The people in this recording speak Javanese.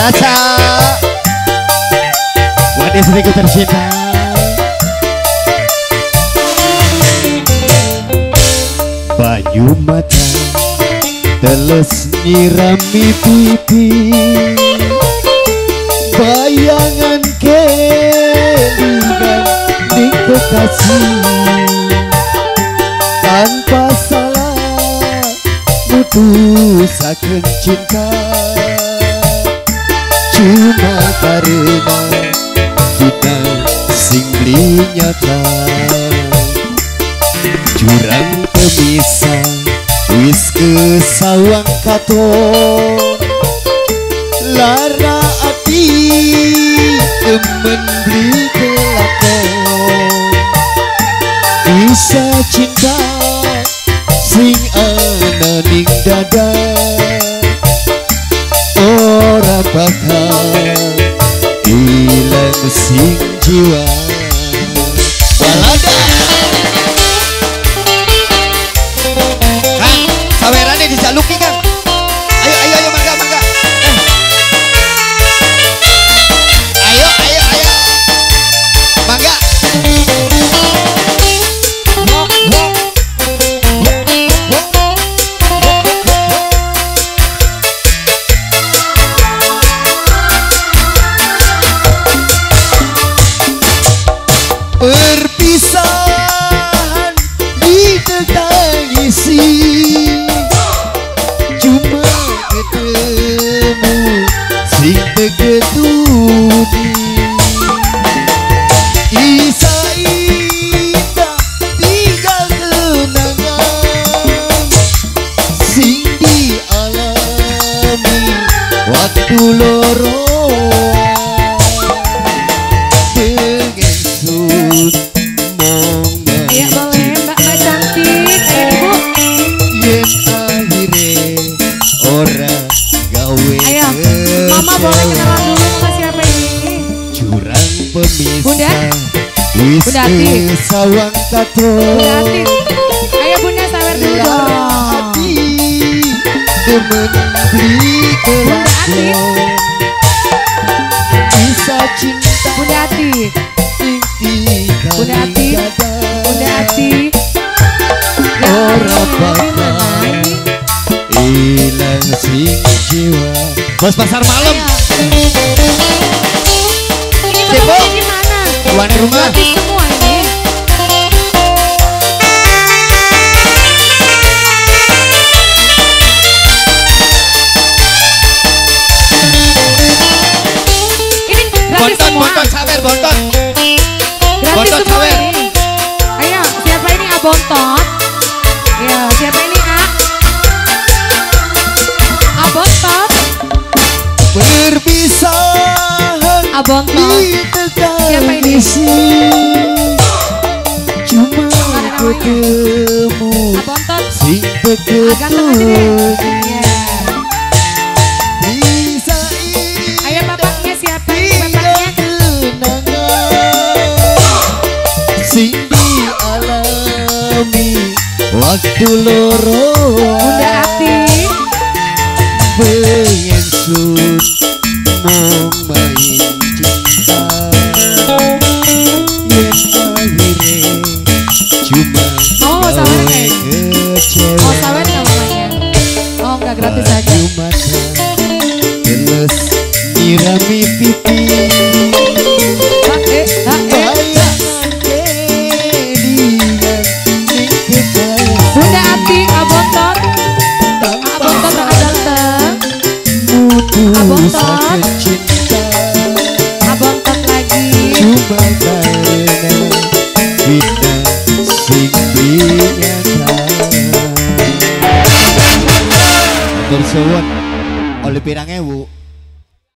Caca, buat istriku tercinta. Banyu mata teles nyirami pipi, bayangan kelingan ning kekasih. Tanpa salah mutusaken cinta, cuma karena kita sing beli nyata. Jurang pemisah wis kesawang katon, lara ati temen beli kelakon. Bisa cinta sing ana ning dada, ora bakal ilang sing jiwa. Balada Kang, sawerane dijaluki Kang. Ayo ayo ayo mangga mangga. Ayo ayo ayo. Mangga. Perpisahan ditangisi, cuma ketemu sing teketuni. Isa indah tinggal kenangan sing dialami waktu loro. Ayo boleh Mbak, Mbak cantik, ayo Ibu. Yen akhire ora gawe. Ayo, Mama boleh kenalan dulu sama siapa ini? Jurang pemisah. Bunda. Wis Bunda Ati. Sawang katon. Bunda Ati. Ayo Bunda sawer dulu dong. Ati demen beli Bunda Ati. Bisa cinta. Bunda Ati. Bunda Ati, Bunda Ati, ora bakal ilang sing jiwa. Bos pasar malam. Ini maksudnya gimana? Tuan rumah. Gratis semua ini. Ini gratis semua. Bontot, sawer bontot. Bontot semua ini. Ayo, siapa ini A bontot? Ya, siapa ini A? A bontot. Perpisahan A bontot. Siapa ini? Cuma ketemu A bontot. Sing ganteng aja deh. Iya. Ayo bapaknya siapa ini bapaknya? Sing dialami waktu loro. Bunda Ati pengen sun mong main cinta, yen akhire cuma mau sawer gawe kecewa. Mau sawer nggak mamanya? Oh nggak, gratis aja. Banyu mata teles nyirami pipi. Bunda Ati, Abontot, Abontot ganteng, Abontot, Abontot lagi. Cuma karena fitnah sing nyata. Matur suwun oleh pirang ewu.